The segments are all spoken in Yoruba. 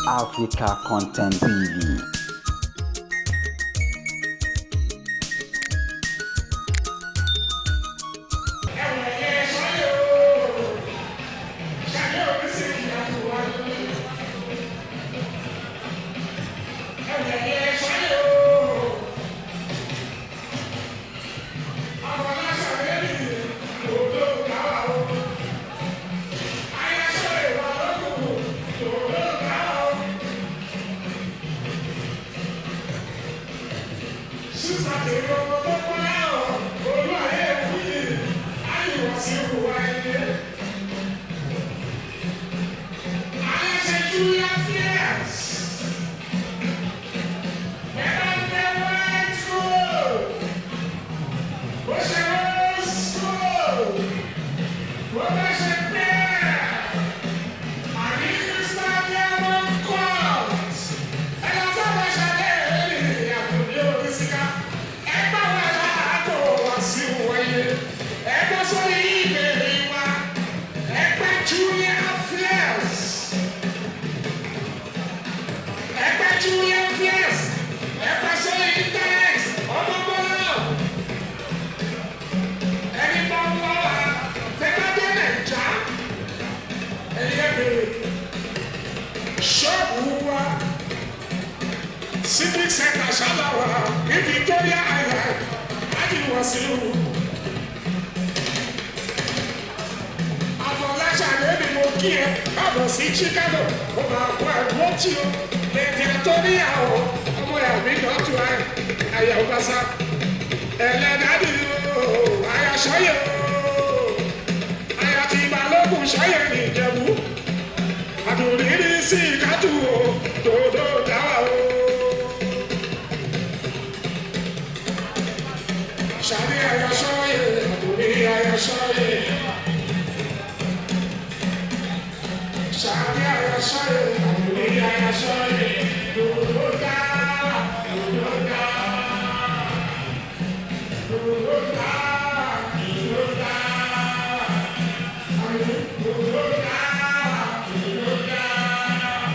Africa Content TV. Ṣọ́ọ̀bù wa, Civic Center ṣáláwá ní Victoria Island, Ájìwọ̀sílù. Àfọláṣadé ni mo kí ẹ káàbọ̀ sí Chicago, ó máa kó ẹ̀dùn tí o lèdè àtọ́níyàwó ọmọ ìyàwó mi náà tún ẹ àyàwó bàṣà ẹlẹ́dàdì o àyàṣọ́yè o àyàtì ìbálòpọ̀ ṣọ́yè ní Ìjẹ̀bú àdùnníní sí ìkátù o dòdò dáwà o. Ṣadé àyàṣọ́yè àdùnní àyàṣọ́yè. Ṣadé àyàṣọ́yè àdùnní àyàṣọ́yè dòdò dáwà dòdò dáwà dòdò dáwà dòdò dáwà àdùnní dòdò dáwà dòdò dáwà.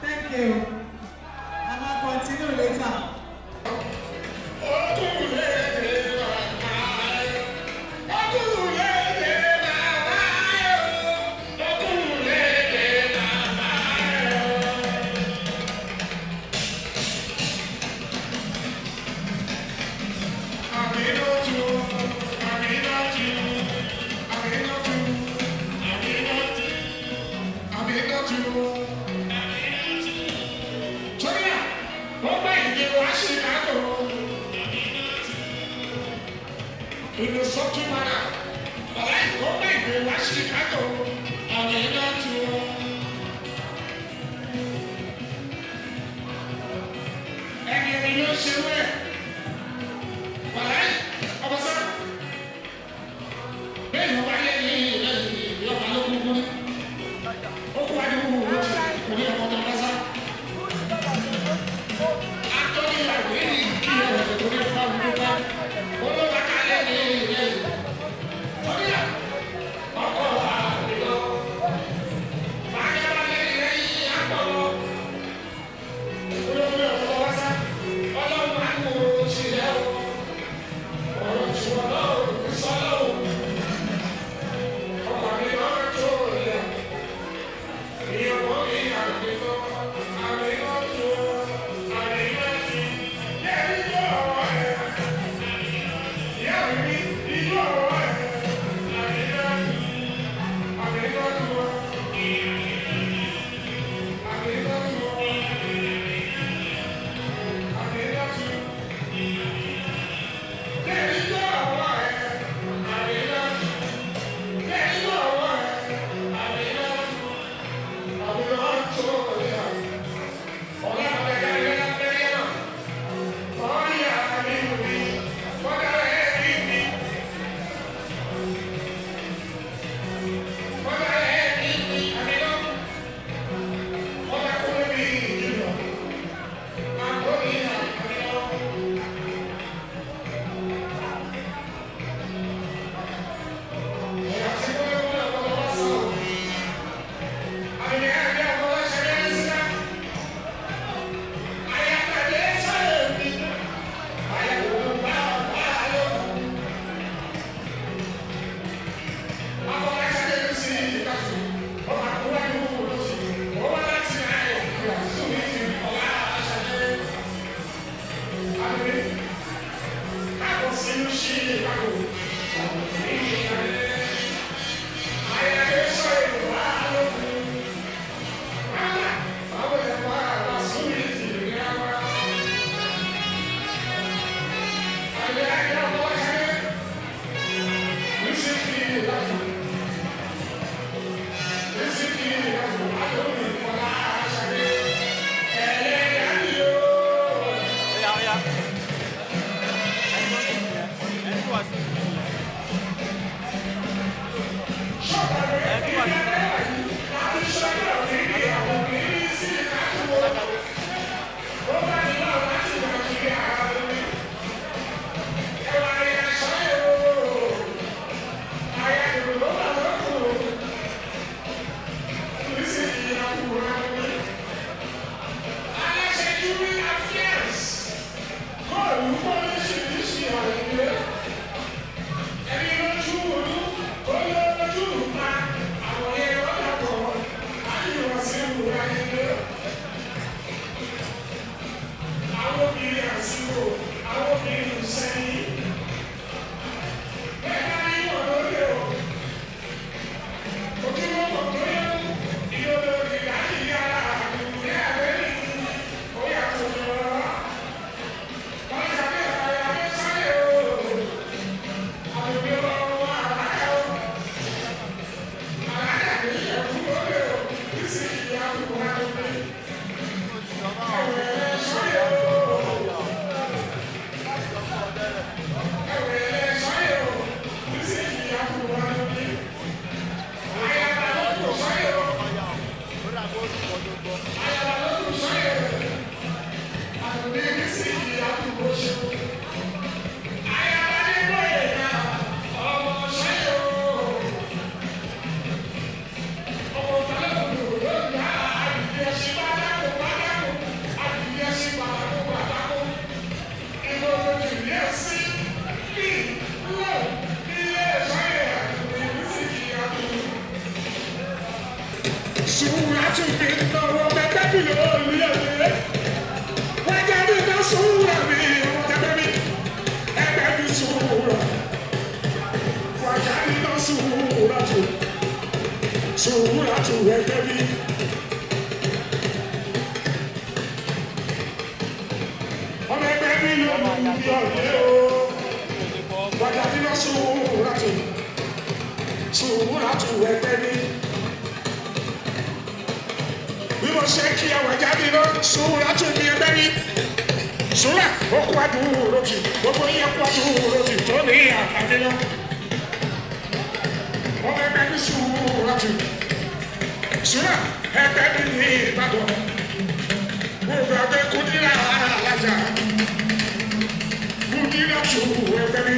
Thank you. And I'll continue later. Ọkùnrin ló ń ṣe wẹ̀. Wàláì, ọmọ sá. Bẹ́ẹ̀ ni ọba yẹ ní ìlú ọba ló kúkú ní. Ó kú wájú kúkú ló ti kò ní ọkọ̀ tó bá sá. Atọ́ni ìyàwó yìí kí ọ̀rọ̀ tó ní ọba wúlò bá. Olóba kálẹ̀ ní ìlú. Oníyà, ọkọ̀ àbílọ̀. Bàjẹ́ lẹ́yìn àpọ̀. Olórí ọ̀pọ̀ wá sá. Ọlọ́run á kó o ṣe yẹ o. Ọ̀rọ̀ ìṣòro ìsọlọ́wọ́. Ọkọ̀ mi máa ń tó ilẹ̀. Ìyàwó mi àgbẹ̀tọ́. Àgbẹ̀tọ́ tó. Àgbẹ̀tọ́ tó. Yẹ ìjọ ọ̀rọ̀ ẹ̀. Ìyá mi ìjọ ọ̀rọ̀ ẹ̀. Àgbẹ̀tọ́ tó. Àgbẹ̀tọ́ tó. Àgbẹ̀tọ́ tó. Oya, oya. Ẹni tó wà sí ìlú yẹn. Ẹni tó wà sí ìlú yẹn. Sùúrà tù ẹgbẹ́ mi. Ọmọ ẹgbẹ́ mi ló mú mi ọ̀rẹ́ o. Wájà bí wọ́n sùúrà tù ẹgbẹ́ mi. Bí mo ṣe kí ẹwà jáde lọ, sùúrà tù mí ẹgbẹ́ mi. Sùúrà ó kú àdúró tì gbogbo yẹn kú àdúró tì tó ní àkàdé lọ. Ọmọ ẹgbẹ́ ní sùúrà tì. Sùúrà ẹgbẹ́ mi ní Ìbàdàn. Gbogbo ẹgbẹ́ kúndínlá alájà. Kúndínlá tù ẹgbẹ́ mi.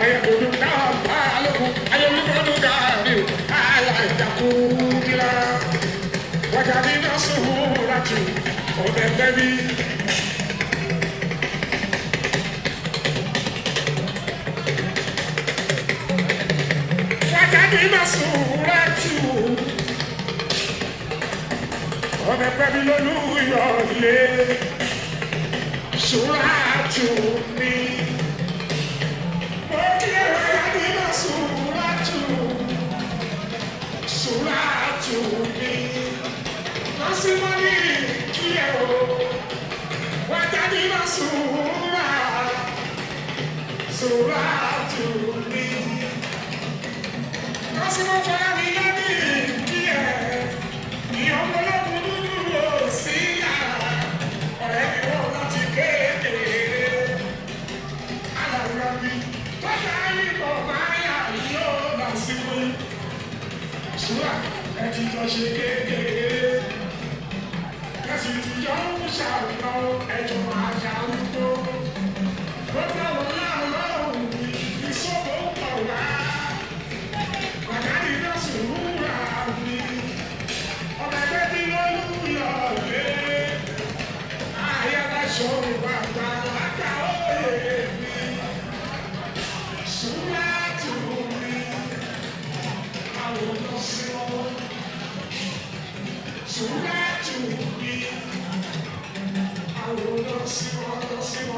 Ayẹ̀kọ̀dù náà bá a lókun. Ayẹ̀lúkọ̀dù gàrí o. Alájà kúndínlá. Wájà ní náà sùúrà tù ọmọ ẹgbẹ́ mi. Wájà ní náà sùúrà tù. Ọmọ ẹgbẹ́ mi lólúyọ̀ lé. Sùúrà tù mí. Mo kí ẹ̀rọ ayé náà sùúrà tù. Sùúrà tù mí. Lọ́sibọ́lì kí ẹ o. Wájà ní náà sùúrà. Sùúrà tù mí. Lọ́sibọ́ fọlá mi lẹ́bí kí ẹ. Ìyọ̀mọ́ lọ́kùn dúdú ò sí yàrá. Ọ̀rẹ́ mi wọ́n láti kékeré. Alàrúbí tọ́jà ìbọn báyà yóò lọ sí mi. Sùúrà ẹ ti jọ ṣe kékeré. Ẹ sì ti jọ ń ṣàlọ́ ẹjọ́ àṣàrúgbó. Gbogbo àwọn láàárọ̀ òní ìṣòro ń pọ̀ wá. Bàtàdì náà sùúrà mi. Ọmọ ẹgbẹ́ bí lólúyọ̀ lé. Ayábáṣọ bàbá àgbà òye mi. Sùúrà tù mí. Àwòrán sí wọn. Sùúrà tù mí. Àwòrán sí wọn lọ sí wọn.